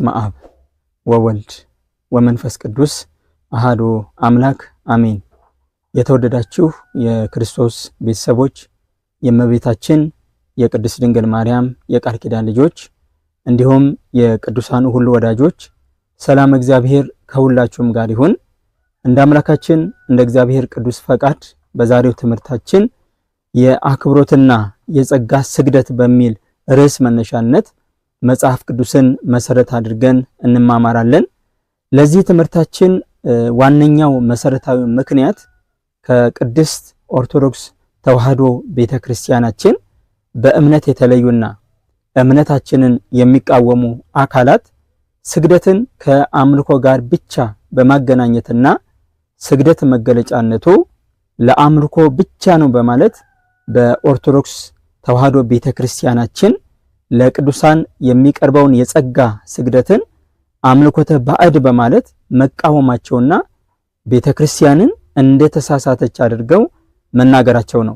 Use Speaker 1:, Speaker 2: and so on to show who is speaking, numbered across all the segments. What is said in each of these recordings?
Speaker 1: በስመ አብ ወወልድ ወመንፈስ ቅዱስ አሃዱ አምላክ አሜን። የተወደዳችሁ የክርስቶስ ቤተሰቦች፣ የእመቤታችን የቅድስት ድንግል ማርያም የቃል ኪዳን ልጆች፣ እንዲሁም የቅዱሳኑ ሁሉ ወዳጆች፣ ሰላም እግዚአብሔር ከሁላችሁም ጋር ይሁን። እንደ አምላካችን እንደ እግዚአብሔር ቅዱስ ፈቃድ በዛሬው ትምህርታችን የአክብሮትና የጸጋ ስግደት በሚል ርዕስ መነሻነት መጽሐፍ ቅዱስን መሰረት አድርገን እንማማራለን። ለዚህ ትምህርታችን ዋነኛው መሰረታዊ ምክንያት ከቅድስት ኦርቶዶክስ ተዋሕዶ ቤተክርስቲያናችን በእምነት የተለዩና እምነታችንን የሚቃወሙ አካላት ስግደትን ከአምልኮ ጋር ብቻ በማገናኘትና ስግደት መገለጫነቱ ለአምልኮ ብቻ ነው በማለት በኦርቶዶክስ ተዋሕዶ ቤተክርስቲያናችን ለቅዱሳን የሚቀርበውን የጸጋ ስግደትን አምልኮተ ባዕድ በማለት መቃወማቸውና ቤተክርስቲያንን እንደተሳሳተች አድርገው መናገራቸው ነው።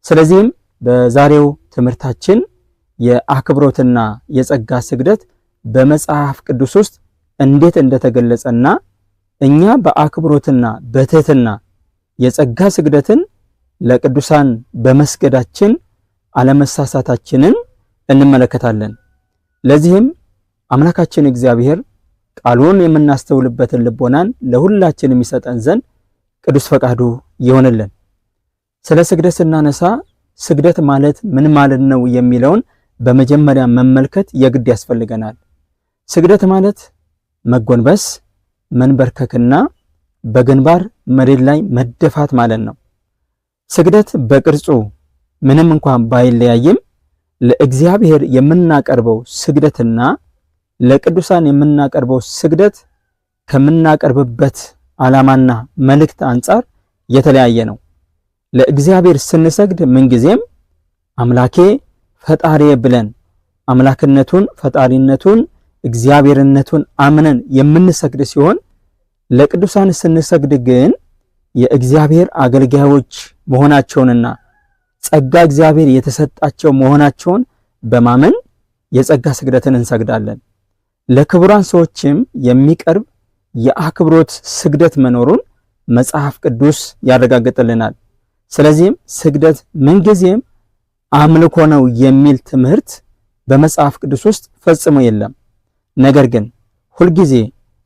Speaker 1: ስለዚህም በዛሬው ትምህርታችን የአክብሮትና የጸጋ ስግደት በመጽሐፍ ቅዱስ ውስጥ እንዴት እንደተገለጸና እኛ በአክብሮትና በትህትና የጸጋ ስግደትን ለቅዱሳን በመስገዳችን አለመሳሳታችንን እንመለከታለን። ለዚህም አምላካችን እግዚአብሔር ቃሉን የምናስተውልበትን ልቦናን ለሁላችን የሚሰጠን ዘንድ ቅዱስ ፈቃዱ ይሆንልን። ስለ ስግደት ስናነሳ ስግደት ማለት ምን ማለት ነው የሚለውን በመጀመሪያ መመልከት የግድ ያስፈልገናል። ስግደት ማለት መጎንበስ፣ መንበርከክና በግንባር መሬት ላይ መደፋት ማለት ነው። ስግደት በቅርጹ ምንም እንኳን ባይለያይም ለእግዚአብሔር የምናቀርበው ስግደትና ለቅዱሳን የምናቀርበው ስግደት ከምናቀርብበት ዓላማና መልእክት አንጻር የተለያየ ነው። ለእግዚአብሔር ስንሰግድ ምንጊዜም አምላኬ ፈጣሪ ብለን አምላክነቱን፣ ፈጣሪነቱን፣ እግዚአብሔርነቱን አምነን የምንሰግድ ሲሆን ለቅዱሳን ስንሰግድ ግን የእግዚአብሔር አገልጋዮች መሆናቸውንና ጸጋ እግዚአብሔር የተሰጣቸው መሆናቸውን በማመን የጸጋ ስግደትን እንሰግዳለን። ለክቡራን ሰዎችም የሚቀርብ የአክብሮት ስግደት መኖሩን መጽሐፍ ቅዱስ ያረጋግጥልናል። ስለዚህም ስግደት ምንጊዜም አምልኮ ነው የሚል ትምህርት በመጽሐፍ ቅዱስ ውስጥ ፈጽሞ የለም። ነገር ግን ሁልጊዜ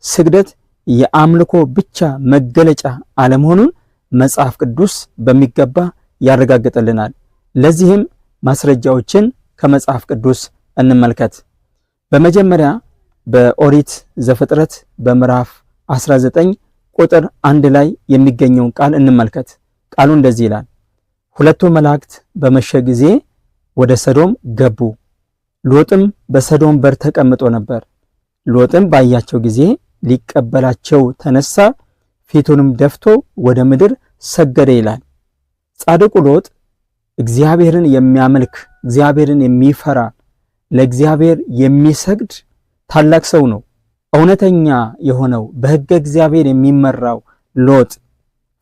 Speaker 1: ስግደት የአምልኮ ብቻ መገለጫ አለመሆኑን መጽሐፍ ቅዱስ በሚገባ ያረጋግጥልናል። ለዚህም ማስረጃዎችን ከመጽሐፍ ቅዱስ እንመልከት። በመጀመሪያ በኦሪት ዘፍጥረት በምዕራፍ 19 ቁጥር 1 ላይ የሚገኘውን ቃል እንመልከት። ቃሉ እንደዚህ ይላል፣ ሁለቱ መላእክት በመሸ ጊዜ ወደ ሰዶም ገቡ። ሎጥም በሰዶም በር ተቀምጦ ነበር። ሎጥም ባያቸው ጊዜ ሊቀበላቸው ተነሳ፣ ፊቱንም ደፍቶ ወደ ምድር ሰገደ ይላል። ጻድቁ ሎጥ እግዚአብሔርን የሚያመልክ፣ እግዚአብሔርን የሚፈራ፣ ለእግዚአብሔር የሚሰግድ ታላቅ ሰው ነው። እውነተኛ የሆነው በሕገ እግዚአብሔር የሚመራው ሎጥ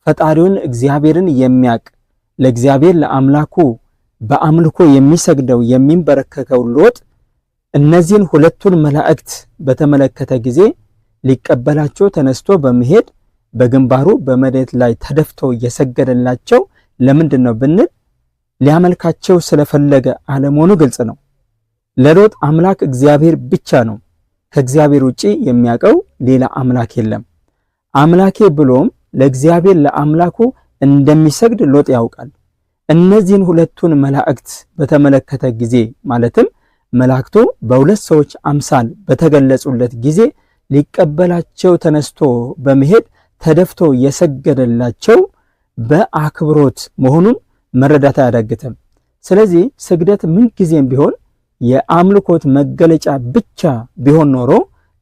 Speaker 1: ፈጣሪውን እግዚአብሔርን የሚያቅ፣ ለእግዚአብሔር ለአምላኩ በአምልኮ የሚሰግደው የሚንበረከከው ሎጥ እነዚህን ሁለቱን መላእክት በተመለከተ ጊዜ ሊቀበላቸው ተነስቶ በመሄድ በግንባሩ በመሬት ላይ ተደፍቶ እየሰገደላቸው ለምንድን ነው ብንል ሊያመልካቸው ስለፈለገ አለመሆኑ ግልጽ ነው። ለሎጥ አምላክ እግዚአብሔር ብቻ ነው። ከእግዚአብሔር ውጪ የሚያውቀው ሌላ አምላክ የለም። አምላኬ ብሎም ለእግዚአብሔር ለአምላኩ እንደሚሰግድ ሎጥ ያውቃል። እነዚህን ሁለቱን መላእክት በተመለከተ ጊዜ፣ ማለትም መላእክቱ በሁለት ሰዎች አምሳል በተገለጹለት ጊዜ ሊቀበላቸው ተነስቶ በመሄድ ተደፍቶ የሰገደላቸው በአክብሮት መሆኑን መረዳት አያዳግትም። ስለዚህ ስግደት ምንጊዜም ቢሆን የአምልኮት መገለጫ ብቻ ቢሆን ኖሮ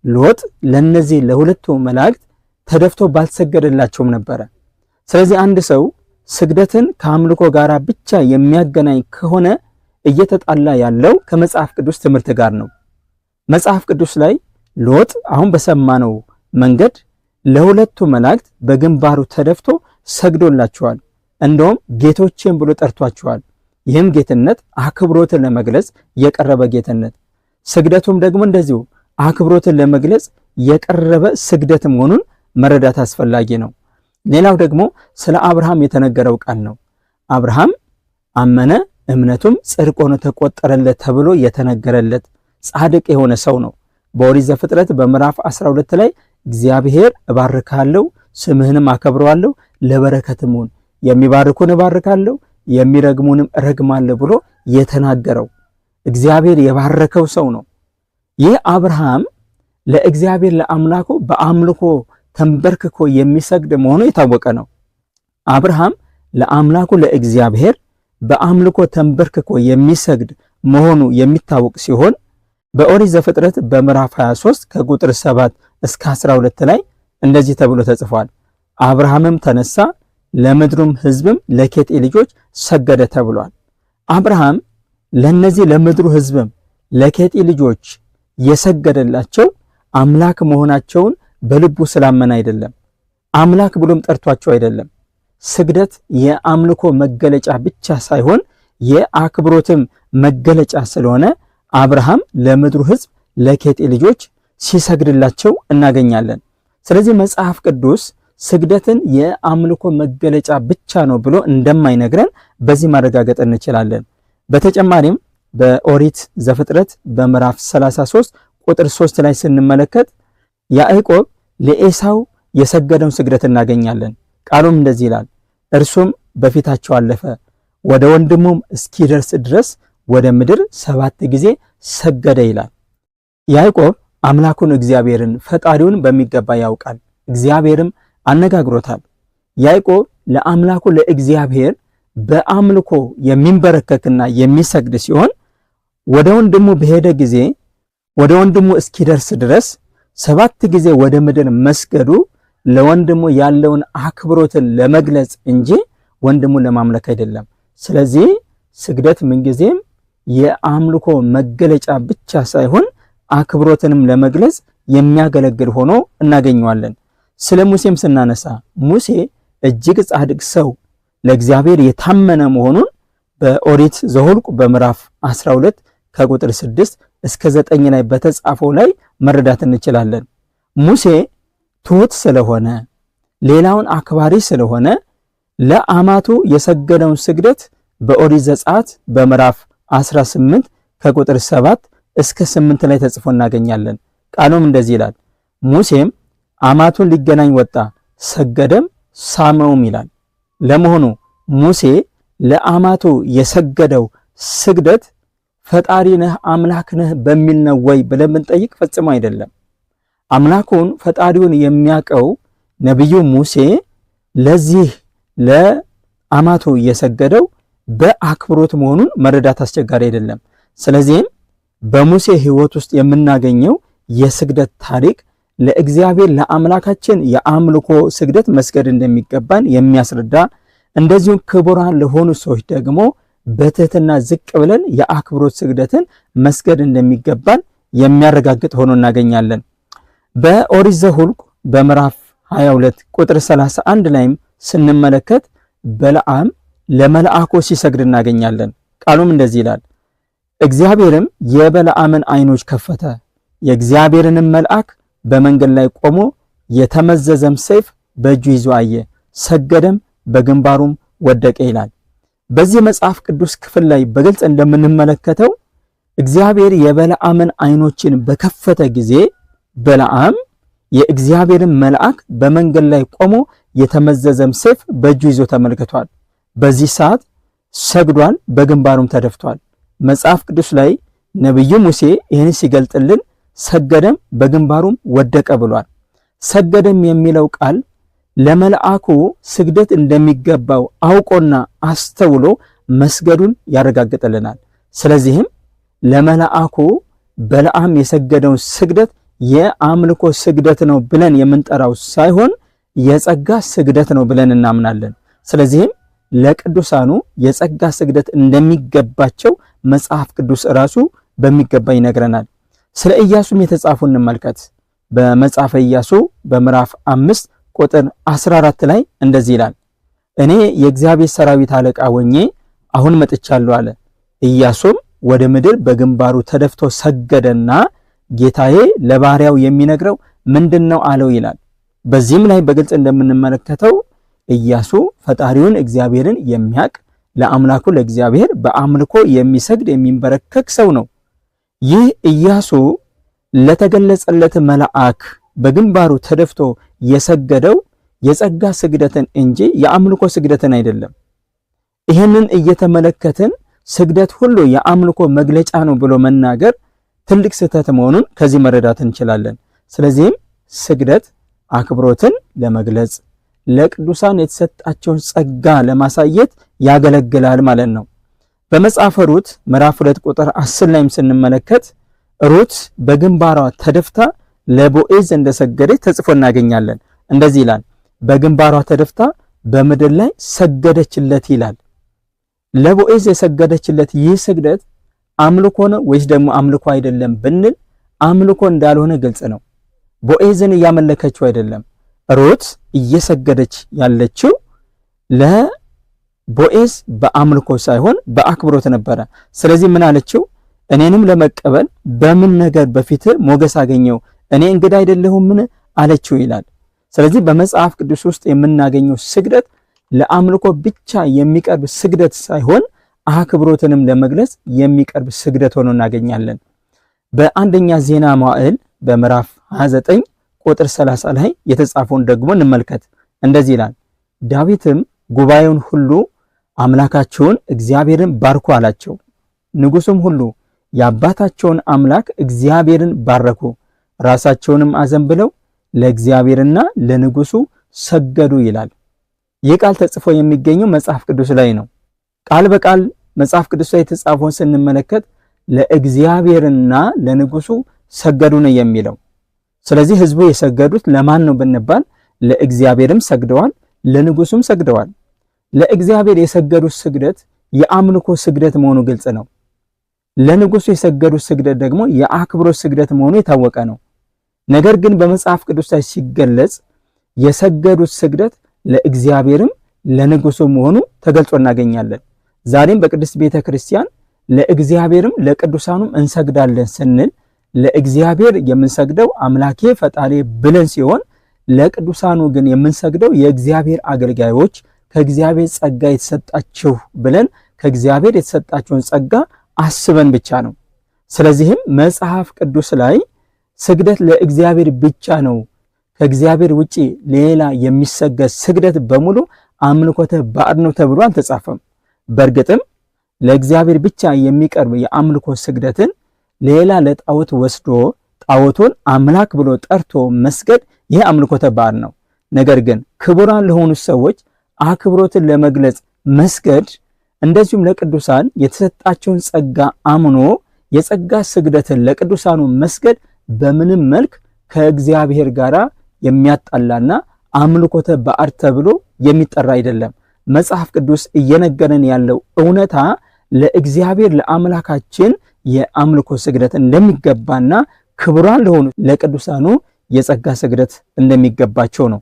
Speaker 1: ሎጥ ለነዚህ ለሁለቱ መላእክት ተደፍቶ ባልሰገደላቸውም ነበረ። ስለዚህ አንድ ሰው ስግደትን ከአምልኮ ጋር ብቻ የሚያገናኝ ከሆነ እየተጣላ ያለው ከመጽሐፍ ቅዱስ ትምህርት ጋር ነው። መጽሐፍ ቅዱስ ላይ ሎጥ አሁን በሰማነው መንገድ ለሁለቱ መላእክት በግንባሩ ተደፍቶ ሰግዶላቸዋል። እንደውም ጌቶቼን ብሎ ጠርቷቸዋል። ይህም ጌትነት አክብሮትን ለመግለጽ የቀረበ ጌትነት፣ ስግደቱም ደግሞ እንደዚሁ አክብሮትን ለመግለጽ የቀረበ ስግደት መሆኑን መረዳት አስፈላጊ ነው። ሌላው ደግሞ ስለ አብርሃም የተነገረው ቃል ነው። አብርሃም አመነ እምነቱም ጽድቅ ሆኖ ተቆጠረለት ተብሎ የተነገረለት ጻድቅ የሆነ ሰው ነው። በኦሪት ዘፍጥረት በምዕራፍ 12 ላይ እግዚአብሔር እባርካለሁ፣ ስምህንም አከብረዋለሁ፣ ለበረከትም ሁን፣ የሚባርኩን እባርካለሁ፣ የሚረግሙንም እረግማለሁ ብሎ የተናገረው እግዚአብሔር የባረከው ሰው ነው። ይህ አብርሃም ለእግዚአብሔር ለአምላኩ በአምልኮ ተንበርክኮ የሚሰግድ መሆኑ የታወቀ ነው። አብርሃም ለአምላኩ ለእግዚአብሔር በአምልኮ ተንበርክኮ የሚሰግድ መሆኑ የሚታወቅ ሲሆን በኦሪት ዘፍጥረት በምዕራፍ 23 ከቁጥር 7 እስከ 12 ላይ እንደዚህ ተብሎ ተጽፏል። አብርሃምም ተነሳ፣ ለምድሩም ሕዝብም ለኬጢ ልጆች ሰገደ ተብሏል። አብርሃም ለነዚህ ለምድሩ ሕዝብም ለኬጢ ልጆች የሰገደላቸው አምላክ መሆናቸውን በልቡ ስላመነ አይደለም። አምላክ ብሎም ጠርቷቸው አይደለም። ስግደት የአምልኮ መገለጫ ብቻ ሳይሆን የአክብሮትም መገለጫ ስለሆነ አብርሃም ለምድሩ ሕዝብ ለኬጢ ልጆች ሲሰግድላቸው እናገኛለን። ስለዚህ መጽሐፍ ቅዱስ ስግደትን የአምልኮ መገለጫ ብቻ ነው ብሎ እንደማይነግረን በዚህ ማረጋገጥ እንችላለን። በተጨማሪም በኦሪት ዘፍጥረት በምዕራፍ 33 ቁጥር 3 ላይ ስንመለከት ያዕቆብ ለኤሳው የሰገደውን ስግደት እናገኛለን። ቃሉም እንደዚህ ይላል፣ እርሱም በፊታቸው አለፈ፣ ወደ ወንድሙም እስኪደርስ ድረስ ወደ ምድር 7 ጊዜ ሰገደ ይላል። ያዕቆብ አምላኩን እግዚአብሔርን ፈጣሪውን በሚገባ ያውቃል። እግዚአብሔርም አነጋግሮታል። ያዕቆብ ለአምላኩ ለእግዚአብሔር በአምልኮ የሚንበረከክና የሚሰግድ ሲሆን ወደ ወንድሙ በሄደ ጊዜ ወደ ወንድሙ እስኪደርስ ድረስ 7 ጊዜ ወደ ምድር መስገዱ ለወንድሙ ያለውን አክብሮትን ለመግለጽ እንጂ ወንድሙን ለማምለክ አይደለም። ስለዚህ ስግደት ምንጊዜም የአምልኮ መገለጫ ብቻ ሳይሆን አክብሮትንም ለመግለጽ የሚያገለግል ሆኖ እናገኘዋለን። ስለ ሙሴም ስናነሳ ሙሴ እጅግ ጻድቅ ሰው ለእግዚአብሔር የታመነ መሆኑን በኦሪት ዘኍልቍ በምዕራፍ 12 ከቁጥር 6 እስከ 9 ላይ በተጻፈው ላይ መረዳት እንችላለን። ሙሴ ትሁት ስለሆነ ሌላውን አክባሪ ስለሆነ ለአማቱ የሰገደውን ስግደት በኦሪት ዘጸአት በምዕራፍ 18 ከቁጥር 7 እስከ 8 ላይ ተጽፎ እናገኛለን። ቃሉም እንደዚህ ይላል፣ ሙሴም አማቱን ሊገናኝ ወጣ፣ ሰገደም ሳመውም ይላል። ለመሆኑ ሙሴ ለአማቱ የሰገደው ስግደት ፈጣሪ ነህ አምላክ ነህ በሚል ነው ወይ ብለን ብንጠይቅ ፈጽሞ አይደለም። አምላኩን ፈጣሪውን የሚያውቀው ነቢዩ ሙሴ ለዚህ ለአማቱ የሰገደው በአክብሮት መሆኑን መረዳት አስቸጋሪ አይደለም። ስለዚህም በሙሴ ሕይወት ውስጥ የምናገኘው የስግደት ታሪክ ለእግዚአብሔር ለአምላካችን የአምልኮ ስግደት መስገድ እንደሚገባን የሚያስረዳ እንደዚሁም ክቡራን ለሆኑ ሰዎች ደግሞ በትህትና ዝቅ ብለን የአክብሮት ስግደትን መስገድ እንደሚገባን የሚያረጋግጥ ሆኖ እናገኛለን። በኦሪት ዘኍልቍ በምዕራፍ 22 ቁጥር 31 ላይም ስንመለከት በለዓም ለመልአኩ ሲሰግድ እናገኛለን። ቃሉም እንደዚህ ይላል፣ እግዚአብሔርም የበለዓምን ዓይኖች ከፈተ፣ የእግዚአብሔርንም መልአክ በመንገድ ላይ ቆሞ የተመዘዘም ሰይፍ በእጁ ይዞ አየ፣ ሰገደም፣ በግንባሩም ወደቀ ይላል። በዚህ መጽሐፍ ቅዱስ ክፍል ላይ በግልጽ እንደምንመለከተው እግዚአብሔር የበለዓምን ዓይኖችን በከፈተ ጊዜ በለዓም የእግዚአብሔርን መልአክ በመንገድ ላይ ቆሞ የተመዘዘም ሰይፍ በእጁ ይዞ ተመልክቷል። በዚህ ሰዓት ሰግዷል፣ በግንባሩም ተደፍቷል። መጽሐፍ ቅዱስ ላይ ነቢዩ ሙሴ ይህን ሲገልጥልን ሰገደም በግንባሩም ወደቀ ብሏል። ሰገደም የሚለው ቃል ለመልአኩ ስግደት እንደሚገባው አውቆና አስተውሎ መስገዱን ያረጋግጥልናል። ስለዚህም ለመልአኩ በለዓም የሰገደውን ስግደት የአምልኮ ስግደት ነው ብለን የምንጠራው ሳይሆን የጸጋ ስግደት ነው ብለን እናምናለን። ስለዚህም ለቅዱሳኑ የጸጋ ስግደት እንደሚገባቸው መጽሐፍ ቅዱስ ራሱ በሚገባ ይነግረናል። ስለ ኢያሱም የተጻፉ እንመልከት። በመጽሐፈ ኢያሱ በምዕራፍ 5 ቁጥር 14 ላይ እንደዚህ ይላል፣ እኔ የእግዚአብሔር ሰራዊት አለቃ ሆኜ አሁን መጥቻለሁ አለ። ኢያሱም ወደ ምድር በግንባሩ ተደፍቶ ሰገደና ጌታዬ ለባሪያው የሚነግረው ምንድን ነው አለው ይላል። በዚህም ላይ በግልጽ እንደምንመለከተው ኢያሱ ፈጣሪውን እግዚአብሔርን የሚያቅ ለአምላኩ ለእግዚአብሔር በአምልኮ የሚሰግድ የሚንበረከክ ሰው ነው። ይህ ኢያሱ ለተገለጸለት መልአክ በግንባሩ ተደፍቶ የሰገደው የጸጋ ስግደትን እንጂ የአምልኮ ስግደትን አይደለም። ይህንን እየተመለከትን ስግደት ሁሉ የአምልኮ መግለጫ ነው ብሎ መናገር ትልቅ ስህተት መሆኑን ከዚህ መረዳት እንችላለን። ስለዚህም ስግደት አክብሮትን ለመግለጽ ለቅዱሳን የተሰጣቸውን ጸጋ ለማሳየት ያገለግላል ማለት ነው። በመጽሐፈ ሩት ምዕራፍ 2 ቁጥር 10 ላይም ስንመለከት ሩት በግንባሯ ተደፍታ ለቦኤዝ እንደሰገደች ተጽፎ እናገኛለን። እንደዚህ ይላል፣ በግንባሯ ተደፍታ በምድር ላይ ሰገደችለት ይላል። ለቦኤዝ የሰገደችለት ይህ ስግደት አምልኮ ነው ወይስ ደግሞ አምልኮ አይደለም ብንል አምልኮ እንዳልሆነ ግልጽ ነው። ቦኤዝን እያመለከችው አይደለም። ሩት እየሰገደች ያለችው ለቦኤዝ በአምልኮ ሳይሆን በአክብሮት ነበረ። ስለዚህ ምን አለችው? እኔንም ለመቀበል በምን ነገር በፊት ሞገስ አገኘው? እኔ እንግዳ አይደለሁምን አለችው ይላል። ስለዚህ በመጽሐፍ ቅዱስ ውስጥ የምናገኘው ስግደት ለአምልኮ ብቻ የሚቀርብ ስግደት ሳይሆን አክብሮትንም ለመግለጽ የሚቀርብ ስግደት ሆኖ እናገኛለን። በአንደኛ ዜና መዋዕል በምዕራፍ 29 ቁጥር 30 ላይ የተጻፈውን ደግሞ እንመልከት። እንደዚህ ይላል፣ ዳዊትም ጉባኤውን ሁሉ አምላካቸውን እግዚአብሔርን ባርኩ አላቸው። ንጉሱም ሁሉ የአባታቸውን አምላክ እግዚአብሔርን ባረኩ፣ ራሳቸውንም አዘንብለው ለእግዚአብሔርና ለንጉሱ ሰገዱ ይላል። ይህ ቃል ተጽፎ የሚገኘው መጽሐፍ ቅዱስ ላይ ነው። ቃል በቃል መጽሐፍ ቅዱስ ላይ የተጻፈውን ስንመለከት ለእግዚአብሔርና ለንጉሱ ሰገዱ ነው የሚለው። ስለዚህ ህዝቡ የሰገዱት ለማን ነው ብንባል ለእግዚአብሔርም ሰግደዋል፣ ለንጉሱም ሰግደዋል። ለእግዚአብሔር የሰገዱት ስግደት የአምልኮ ስግደት መሆኑ ግልጽ ነው። ለንጉሱ የሰገዱት ስግደት ደግሞ የአክብሮት ስግደት መሆኑ የታወቀ ነው። ነገር ግን በመጽሐፍ ቅዱስ ላይ ሲገለጽ የሰገዱት ስግደት ለእግዚአብሔርም ለንጉሱ መሆኑ ተገልጾ እናገኛለን። ዛሬም በቅድስት ቤተ ክርስቲያን ለእግዚአብሔርም ለቅዱሳኑም እንሰግዳለን ስንል ለእግዚአብሔር የምንሰግደው አምላኬ ፈጣሪ ብለን ሲሆን ለቅዱሳኑ ግን የምንሰግደው የእግዚአብሔር አገልጋዮች ከእግዚአብሔር ጸጋ የተሰጣችሁ ብለን ከእግዚአብሔር የተሰጣቸውን ጸጋ አስበን ብቻ ነው። ስለዚህም መጽሐፍ ቅዱስ ላይ ስግደት ለእግዚአብሔር ብቻ ነው፣ ከእግዚአብሔር ውጪ ሌላ የሚሰገድ ስግደት በሙሉ አምልኮተ ባዕድ ነው ተብሎ አልተጻፈም። በእርግጥም ለእግዚአብሔር ብቻ የሚቀርብ የአምልኮ ስግደትን ሌላ ለጣዖት ወስዶ ጣዖቱን አምላክ ብሎ ጠርቶ መስገድ ይህ አምልኮተ ባዕድ ነው። ነገር ግን ክቡራን ለሆኑ ሰዎች አክብሮትን ለመግለጽ መስገድ፣ እንደዚሁም ለቅዱሳን የተሰጣቸውን ጸጋ አምኖ የጸጋ ስግደትን ለቅዱሳኑ መስገድ በምንም መልክ ከእግዚአብሔር ጋር የሚያጣላና አምልኮተ ባዕድ ተብሎ የሚጠራ አይደለም። መጽሐፍ ቅዱስ እየነገረን ያለው እውነታ ለእግዚአብሔር ለአምላካችን የአምልኮ ስግደት እንደሚገባና ክቡራን ለሆኑ ለቅዱሳኑ የጸጋ ስግደት እንደሚገባቸው ነው።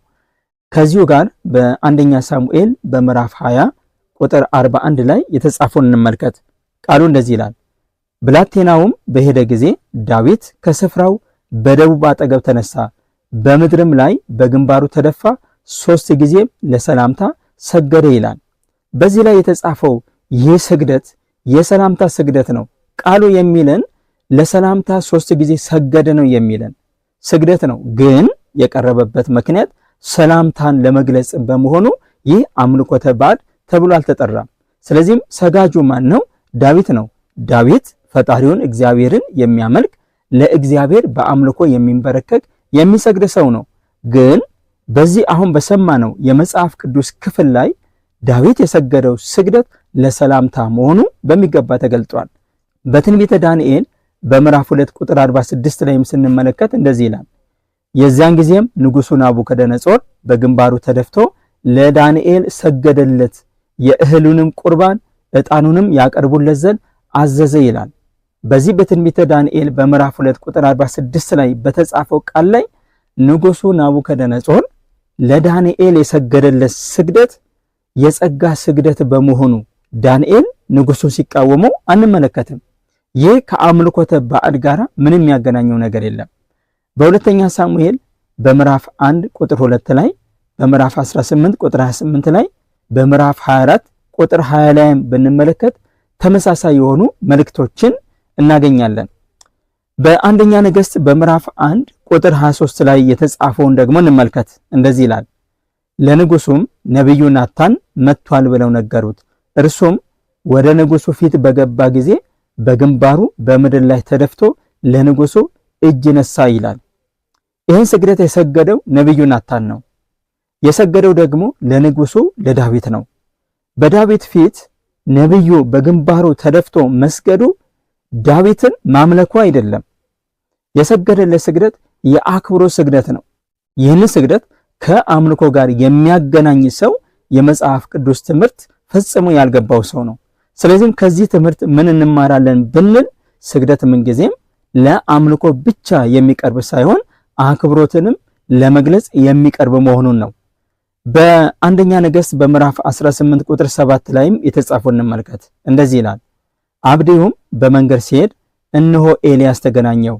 Speaker 1: ከዚሁ ጋር በአንደኛ ሳሙኤል በምዕራፍ 20 ቁጥር 41 ላይ የተጻፈውን እንመልከት። ቃሉ እንደዚህ ይላል፣ ብላቴናውም በሄደ ጊዜ ዳዊት ከስፍራው በደቡብ አጠገብ ተነሳ፣ በምድርም ላይ በግንባሩ ተደፋ፣ ሶስት ጊዜም ለሰላምታ ሰገደ ይላል። በዚህ ላይ የተጻፈው ይህ ስግደት የሰላምታ ስግደት ነው። ቃሉ የሚለን ለሰላምታ ሶስት ጊዜ ሰገደ ነው የሚለን ስግደት ነው። ግን የቀረበበት ምክንያት ሰላምታን ለመግለጽ በመሆኑ ይህ አምልኮተ ባዕድ ተብሎ አልተጠራም። ስለዚህም ሰጋጁ ማን ነው? ዳዊት ነው። ዳዊት ፈጣሪውን እግዚአብሔርን የሚያመልክ ለእግዚአብሔር በአምልኮ የሚንበረከክ የሚሰግድ ሰው ነው። ግን በዚህ አሁን በሰማነው የመጽሐፍ ቅዱስ ክፍል ላይ ዳዊት የሰገደው ስግደት ለሰላምታ መሆኑ በሚገባ ተገልጧል። በትንቢተ ዳንኤል በምዕራፍ 2 ቁጥር 46 ላይም ስንመለከት እንደዚህ ይላል፣ የዚያን ጊዜም ንጉሡ ናቡከደነጾር በግንባሩ ተደፍቶ ለዳንኤል ሰገደለት፣ የእህሉንም ቁርባን ዕጣኑንም ያቀርቡለት ዘንድ አዘዘ ይላል። በዚህ በትንቢተ ዳንኤል በምዕራፍ 2 ቁጥር 46 ላይ በተጻፈው ቃል ላይ ንጉሡ ናቡከደነጾር ለዳንኤል የሰገደለት ስግደት የጸጋ ስግደት በመሆኑ ዳንኤል ንጉሡን ሲቃወመው አንመለከትም። ይህ ከአምልኮተ ባዕድ ጋር ምንም የሚያገናኘው ነገር የለም። በሁለተኛ ሳሙኤል በምዕራፍ 1 ቁጥር 2 ላይ፣ በምዕራፍ 18 ቁጥር 28 ላይ፣ በምዕራፍ 24 ቁጥር 20 ላይም ብንመለከት ተመሳሳይ የሆኑ መልእክቶችን እናገኛለን። በአንደኛ ነገሥት በምዕራፍ 1 ቁጥር 23 ላይ የተጻፈውን ደግሞ እንመልከት። እንደዚህ ይላል፣ ለንጉሱም ነቢዩ ናታን መጥቷል ብለው ነገሩት። እርሱም ወደ ንጉሱ ፊት በገባ ጊዜ በግንባሩ በምድር ላይ ተደፍቶ ለንጉሱ እጅ ነሳ ይላል። ይህን ስግደት የሰገደው ነቢዩ ናታን ነው። የሰገደው ደግሞ ለንጉሱ ለዳዊት ነው። በዳዊት ፊት ነቢዩ በግንባሩ ተደፍቶ መስገዱ ዳዊትን ማምለኩ አይደለም። የሰገደለት ስግደት የአክብሮ ስግደት ነው። ይህንን ስግደት ከአምልኮ ጋር የሚያገናኝ ሰው የመጽሐፍ ቅዱስ ትምህርት ፈጽሞ ያልገባው ሰው ነው። ስለዚህም ከዚህ ትምህርት ምን እንማራለን ብንል ስግደት ምንጊዜም ለአምልኮ ብቻ የሚቀርብ ሳይሆን አክብሮትንም ለመግለጽ የሚቀርብ መሆኑን ነው። በአንደኛ ነገሥት በምዕራፍ 18 ቁጥር 7 ላይም የተጻፈው እንመልከት። እንደዚህ ይላል፣ አብድዩም በመንገድ ሲሄድ እነሆ ኤልያስ ተገናኘው።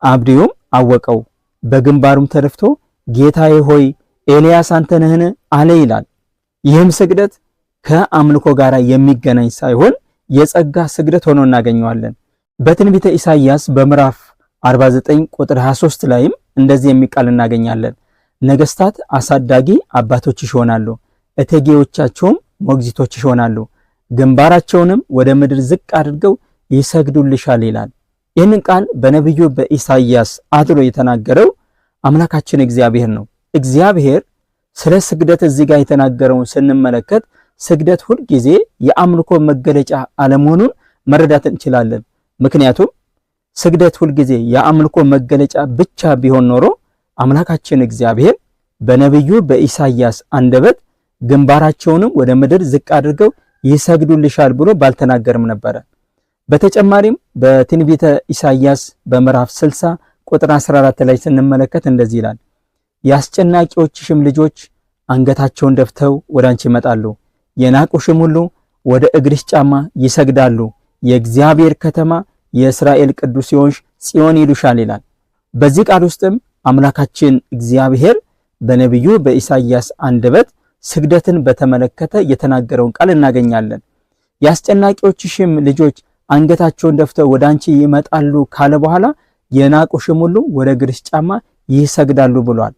Speaker 1: አብድዩም አወቀው፣ በግንባሩም ተደፍቶ ጌታዬ ሆይ ኤልያስ አንተ ነህን? አለ ይላል። ይህም ስግደት ከአምልኮ ጋር የሚገናኝ ሳይሆን የጸጋ ስግደት ሆኖ እናገኘዋለን። በትንቢተ ኢሳይያስ በምዕራፍ 49 ቁጥር 23 ላይም እንደዚህ የሚቃል እናገኛለን። ነገስታት አሳዳጊ አባቶችሽ ይሆናሉ፣ እቴጌዎቻቸውም ሞግዚቶችሽ ይሆናሉ፣ ግንባራቸውንም ወደ ምድር ዝቅ አድርገው ይሰግዱልሻል ይላል። ይህንን ቃል በነቢዩ በኢሳይያስ አድሮ የተናገረው አምላካችን እግዚአብሔር ነው። እግዚአብሔር ስለ ስግደት እዚህ ጋር የተናገረውን ስንመለከት ስግደት ሁል ጊዜ የአምልኮ መገለጫ አለመሆኑን መረዳት እንችላለን። ምክንያቱም ስግደት ሁል ጊዜ የአምልኮ መገለጫ ብቻ ቢሆን ኖሮ አምላካችን እግዚአብሔር በነቢዩ በኢሳይያስ አንደበት ግንባራቸውንም ወደ ምድር ዝቅ አድርገው ይሰግዱልሻል ብሎ ባልተናገርም ነበረ። በተጨማሪም በትንቢተ ኢሳይያስ በምዕራፍ 60 ቁጥር 14 ላይ ስንመለከት እንደዚህ ይላል፣ የአስጨናቂዎችሽም ልጆች አንገታቸውን ደፍተው ወደ አንቺ ይመጣሉ፣ የናቁሽም ሁሉ ወደ እግርሽ ጫማ ይሰግዳሉ። የእግዚአብሔር ከተማ የእስራኤል ቅዱስ ሲሆንሽ ጽዮን ይሉሻል ይላል። በዚህ ቃል ውስጥም አምላካችን እግዚአብሔር በነቢዩ በኢሳይያስ አንደበት ስግደትን በተመለከተ የተናገረውን ቃል እናገኛለን። የአስጨናቂዎችሽም ልጆች አንገታቸውን ደፍተው ወደ አንቺ ይመጣሉ ካለ በኋላ የናቁሽም ሁሉ ወደ እግርሽ ጫማ ይሰግዳሉ ብሏል።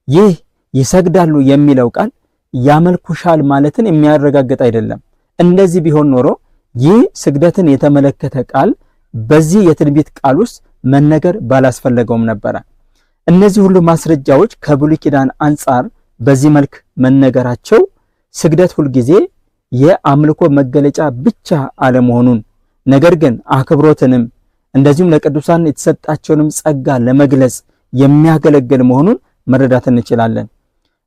Speaker 1: ይህ ይሰግዳሉ የሚለው ቃል ያመልኩሻል ማለትን የሚያረጋግጥ አይደለም። እንደዚህ ቢሆን ኖሮ ይህ ስግደትን የተመለከተ ቃል በዚህ የትንቢት ቃል ውስጥ መነገር ባላስፈለገውም ነበረ። እነዚህ ሁሉ ማስረጃዎች ከብሉይ ኪዳን አንጻር በዚህ መልክ መነገራቸው ስግደት ሁልጊዜ የአምልኮ መገለጫ ብቻ አለመሆኑን ነገር ግን አክብሮትንም እንደዚሁም ለቅዱሳን የተሰጣቸውንም ጸጋ ለመግለጽ የሚያገለግል መሆኑን መረዳት እንችላለን።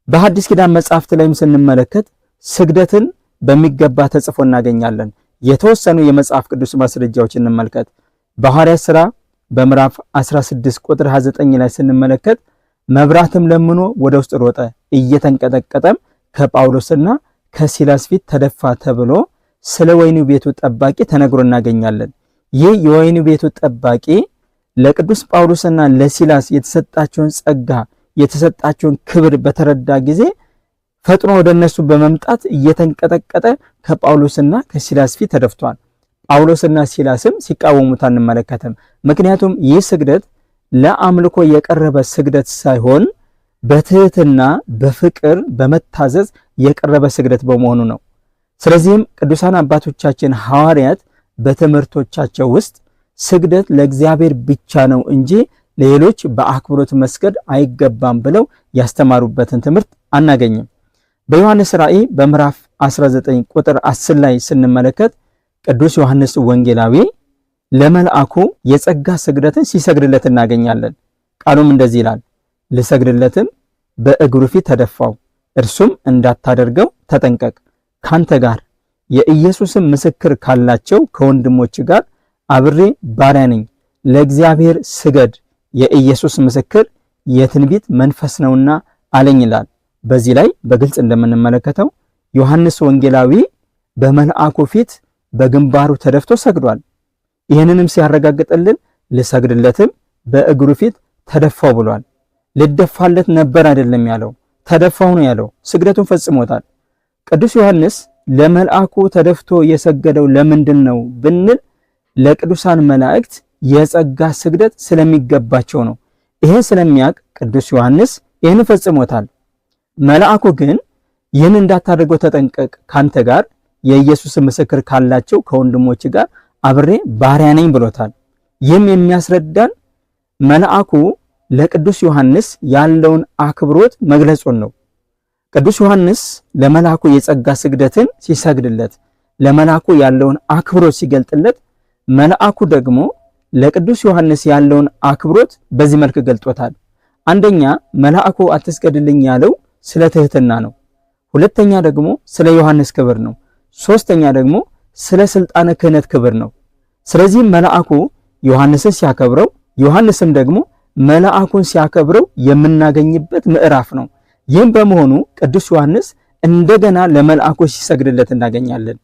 Speaker 1: በሐዲስ ኪዳን መጻሕፍት ላይም ስንመለከት ስግደትን በሚገባ ተጽፎ እናገኛለን። የተወሰኑ የመጽሐፍ ቅዱስ ማስረጃዎች እንመልከት። በሐዋርያት ሥራ በምዕራፍ 16 ቁጥር 29 ላይ ስንመለከት መብራትም ለምኖ ወደ ውስጥ ሮጠ፣ እየተንቀጠቀጠም ከጳውሎስና ከሲላስ ፊት ተደፋ ተብሎ ስለ ወህኒ ቤቱ ጠባቂ ተነግሮ እናገኛለን። ይህ የወህኒ ቤቱ ጠባቂ ለቅዱስ ጳውሎስና ለሲላስ የተሰጣቸውን ጸጋ የተሰጣቸውን ክብር በተረዳ ጊዜ ፈጥኖ ወደ እነሱ በመምጣት እየተንቀጠቀጠ ከጳውሎስና ከሲላስ ፊት ተደፍቷል። ጳውሎስና ሲላስም ሲቃወሙት አንመለከትም። ምክንያቱም ይህ ስግደት ለአምልኮ የቀረበ ስግደት ሳይሆን በትህትና በፍቅር በመታዘዝ የቀረበ ስግደት በመሆኑ ነው። ስለዚህም ቅዱሳን አባቶቻችን ሐዋርያት በትምህርቶቻቸው ውስጥ ስግደት ለእግዚአብሔር ብቻ ነው እንጂ ለሌሎች በአክብሮት መስገድ አይገባም ብለው ያስተማሩበትን ትምህርት አናገኝም። በዮሐንስ ራእይ በምዕራፍ 19 ቁጥር 10 ላይ ስንመለከት ቅዱስ ዮሐንስ ወንጌላዊ ለመልአኩ የጸጋ ስግደትን ሲሰግድለት እናገኛለን። ቃሉም እንደዚህ ይላል፣ ልሰግድለትም በእግሩ ፊት ተደፋው፣ እርሱም እንዳታደርገው ተጠንቀቅ፣ ካንተ ጋር የኢየሱስን ምስክር ካላቸው ከወንድሞች ጋር አብሬ ባሪያ ነኝ፣ ለእግዚአብሔር ስገድ፣ የኢየሱስ ምስክር የትንቢት መንፈስ ነውና አለኝ ይላል። በዚህ ላይ በግልጽ እንደምንመለከተው ዮሐንስ ወንጌላዊ በመልአኩ ፊት በግንባሩ ተደፍቶ ሰግዷል። ይህንንም ሲያረጋግጥልን ልሰግድለትም በእግሩ ፊት ተደፋው ብሏል። ልደፋለት ነበር አይደለም ያለው፣ ተደፋው ነው ያለው። ስግደቱን ፈጽሞታል። ቅዱስ ዮሐንስ ለመልአኩ ተደፍቶ የሰገደው ለምንድን ነው ብንል ለቅዱሳን መላእክት የጸጋ ስግደት ስለሚገባቸው ነው። ይሄን ስለሚያውቅ ቅዱስ ዮሐንስ ይህን ፈጽሞታል። መልአኩ ግን ይህን እንዳታደርገው ተጠንቀቅ፣ ካንተ ጋር የኢየሱስ ምስክር ካላቸው ከወንድሞች ጋር አብሬ ባሪያ ነኝ ብሎታል። ይህም የሚያስረዳን መልአኩ ለቅዱስ ዮሐንስ ያለውን አክብሮት መግለጹን ነው። ቅዱስ ዮሐንስ ለመልአኩ የጸጋ ስግደትን ሲሰግድለት፣ ለመልአኩ ያለውን አክብሮት ሲገልጥለት፣ መልአኩ ደግሞ ለቅዱስ ዮሐንስ ያለውን አክብሮት በዚህ መልክ ገልጦታል። አንደኛ መልአኩ አትስገድልኝ ያለው ስለ ትህትና ነው። ሁለተኛ ደግሞ ስለ ዮሐንስ ክብር ነው። ሶስተኛ ደግሞ ስለ ስልጣነ ክህነት ክብር ነው። ስለዚህም መልአኩ ዮሐንስን ሲያከብረው፣ ዮሐንስም ደግሞ መልአኩን ሲያከብረው የምናገኝበት ምዕራፍ ነው። ይህም በመሆኑ ቅዱስ ዮሐንስ እንደገና ለመልአኩ ሲሰግድለት እናገኛለን።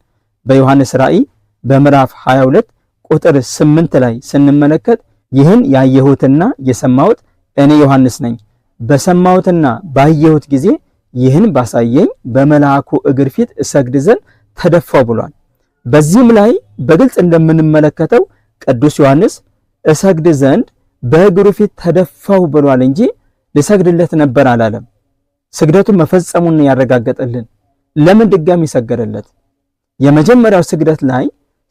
Speaker 1: በዮሐንስ ራእይ በምዕራፍ 22 ቁጥር 8 ላይ ስንመለከት ይህን ያየሁትና የሰማሁት እኔ ዮሐንስ ነኝ፣ በሰማሁትና ባየሁት ጊዜ ይህን ባሳየኝ በመልአኩ እግር ፊት እሰግድ ዘንድ ተደፋው ብሏል። በዚህም ላይ በግልጽ እንደምንመለከተው ቅዱስ ዮሐንስ እሰግድ ዘንድ በእግሩ ፊት ተደፋው ብሏል እንጂ ልሰግድለት ነበር አላለም። ስግደቱን መፈጸሙን ያረጋገጠልን። ለምን ድጋሚ ሰገደለት? የመጀመሪያው ስግደት ላይ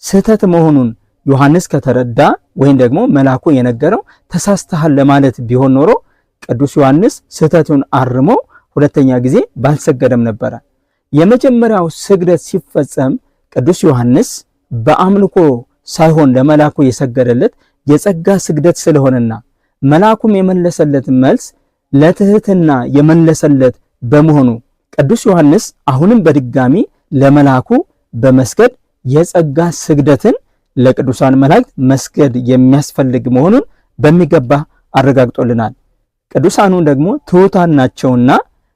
Speaker 1: ስህተት መሆኑን ዮሐንስ ከተረዳ ወይም ደግሞ መልአኩ የነገረው ተሳስተሃል ለማለት ቢሆን ኖሮ ቅዱስ ዮሐንስ ስህተቱን አርሞ ሁለተኛ ጊዜ ባልሰገደም ነበረ። የመጀመሪያው ስግደት ሲፈጸም ቅዱስ ዮሐንስ በአምልኮ ሳይሆን ለመልአኩ የሰገደለት የጸጋ ስግደት ስለሆነና መልአኩም የመለሰለት መልስ ለትህትና የመለሰለት በመሆኑ ቅዱስ ዮሐንስ አሁንም በድጋሚ ለመልአኩ በመስገድ የጸጋ ስግደትን ለቅዱሳን መላእክት መስገድ የሚያስፈልግ መሆኑን በሚገባ አረጋግጦልናል። ቅዱሳኑ ደግሞ ትሑታን ናቸውና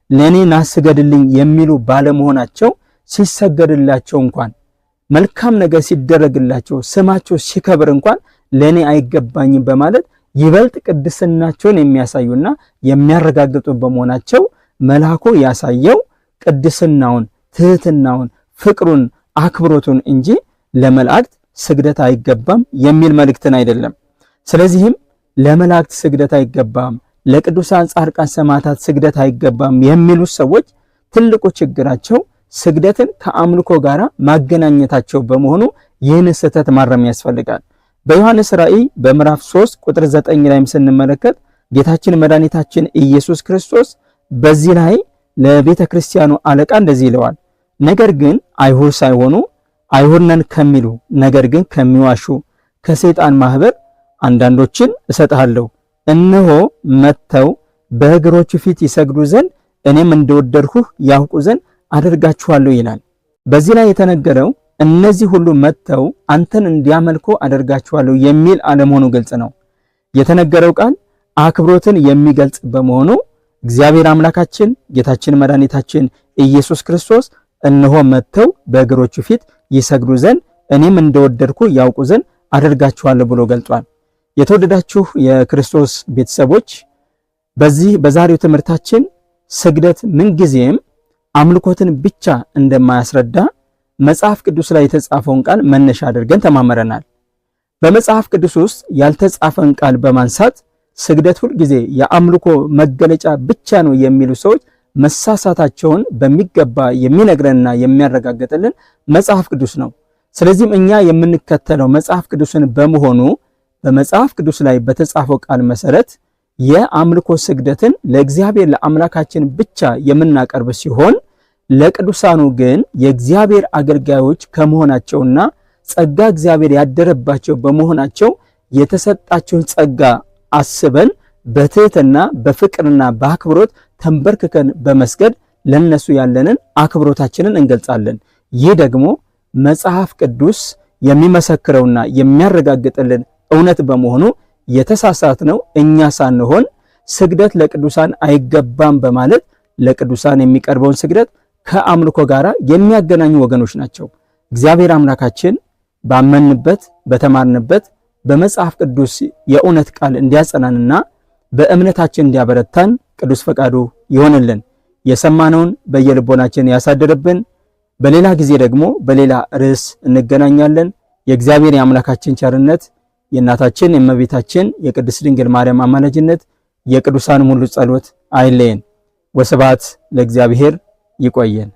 Speaker 1: ለእኔ ና ስገድልኝ የሚሉ ባለመሆናቸው ሲሰገድላቸው እንኳን መልካም ነገር ሲደረግላቸው ስማቸው ሲከብር እንኳን ለእኔ አይገባኝም በማለት ይበልጥ ቅድስናቸውን የሚያሳዩና የሚያረጋግጡ በመሆናቸው መልአኩ ያሳየው ቅድስናውን፣ ትህትናውን፣ ፍቅሩን፣ አክብሮቱን እንጂ ለመላእክት ስግደት አይገባም የሚል መልእክትን አይደለም። ስለዚህም ለመላእክት ስግደት አይገባም፣ ለቅዱሳን ጻድቃን ሰማዕታት ስግደት አይገባም የሚሉ ሰዎች ትልቁ ችግራቸው ስግደትን ከአምልኮ ጋር ማገናኘታቸው በመሆኑ ይህን ስህተት ማረም ያስፈልጋል። በዮሐንስ ራእይ በምዕራፍ 3 ቁጥር 9 ላይም ስንመለከት ጌታችን መድኃኒታችን ኢየሱስ ክርስቶስ በዚህ ላይ ለቤተ ክርስቲያኑ አለቃ እንደዚህ ይለዋል፣ ነገር ግን አይሁድ ሳይሆኑ አይሁድ ነን ከሚሉ ነገር ግን ከሚዋሹ ከሰይጣን ማህበር አንዳንዶችን እሰጥሃለሁ። እነሆ መጥተው በእግሮቹ ፊት ይሰግዱ ዘንድ እኔም እንደወደድሁህ ያውቁ ዘንድ አደርጋችኋለሁ ይላል። በዚህ ላይ የተነገረው እነዚህ ሁሉ መጥተው አንተን እንዲያመልኩ አደርጋችኋለሁ የሚል አለመሆኑ ግልጽ ነው። የተነገረው ቃል አክብሮትን የሚገልጽ በመሆኑ እግዚአብሔር አምላካችን ጌታችን መድኃኒታችን ኢየሱስ ክርስቶስ እነሆ መጥተው በእግሮቹ ፊት ይሰግዱ ዘንድ እኔም እንደወደድኩ ያውቁ ዘንድ አደርጋችኋለሁ ብሎ ገልጿል። የተወደዳችሁ የክርስቶስ ቤተሰቦች በዚህ በዛሬው ትምህርታችን ስግደት ምንጊዜም አምልኮትን ብቻ እንደማያስረዳ መጽሐፍ ቅዱስ ላይ የተጻፈውን ቃል መነሻ አድርገን ተማምረናል። በመጽሐፍ ቅዱስ ውስጥ ያልተጻፈን ቃል በማንሳት ስግደት ሁልጊዜ የአምልኮ መገለጫ ብቻ ነው የሚሉ ሰዎች መሳሳታቸውን በሚገባ የሚነግረንና የሚያረጋግጥልን መጽሐፍ ቅዱስ ነው። ስለዚህም እኛ የምንከተለው መጽሐፍ ቅዱስን በመሆኑ በመጽሐፍ ቅዱስ ላይ በተጻፈው ቃል መሰረት የአምልኮ ስግደትን ለእግዚአብሔር ለአምላካችን ብቻ የምናቀርብ ሲሆን ለቅዱሳኑ ግን የእግዚአብሔር አገልጋዮች ከመሆናቸውና ጸጋ እግዚአብሔር ያደረባቸው በመሆናቸው የተሰጣቸውን ጸጋ አስበን በትህትና በፍቅርና በአክብሮት ተንበርክከን በመስገድ ለነሱ ያለንን አክብሮታችንን እንገልጻለን። ይህ ደግሞ መጽሐፍ ቅዱስ የሚመሰክረውና የሚያረጋግጥልን እውነት በመሆኑ የተሳሳትነው እኛ ሳንሆን ስግደት ለቅዱሳን አይገባም በማለት ለቅዱሳን የሚቀርበውን ስግደት ከአምልኮ ጋር የሚያገናኙ ወገኖች ናቸው። እግዚአብሔር አምላካችን ባመንበት በተማርንበት በመጽሐፍ ቅዱስ የእውነት ቃል እንዲያጸናንና በእምነታችን እንዲያበረታን ቅዱስ ፈቃዱ ይሆንልን። የሰማነውን በየልቦናችን ያሳድርብን። በሌላ ጊዜ ደግሞ በሌላ ርዕስ እንገናኛለን። የእግዚአብሔር የአምላካችን ቸርነት፣ የእናታችን የእመቤታችን የቅድስት ድንግል ማርያም አማላጅነት፣ የቅዱሳን ሁሉ ጸሎት አይለየን። ወስብሐት ለእግዚአብሔር። ይቆየን።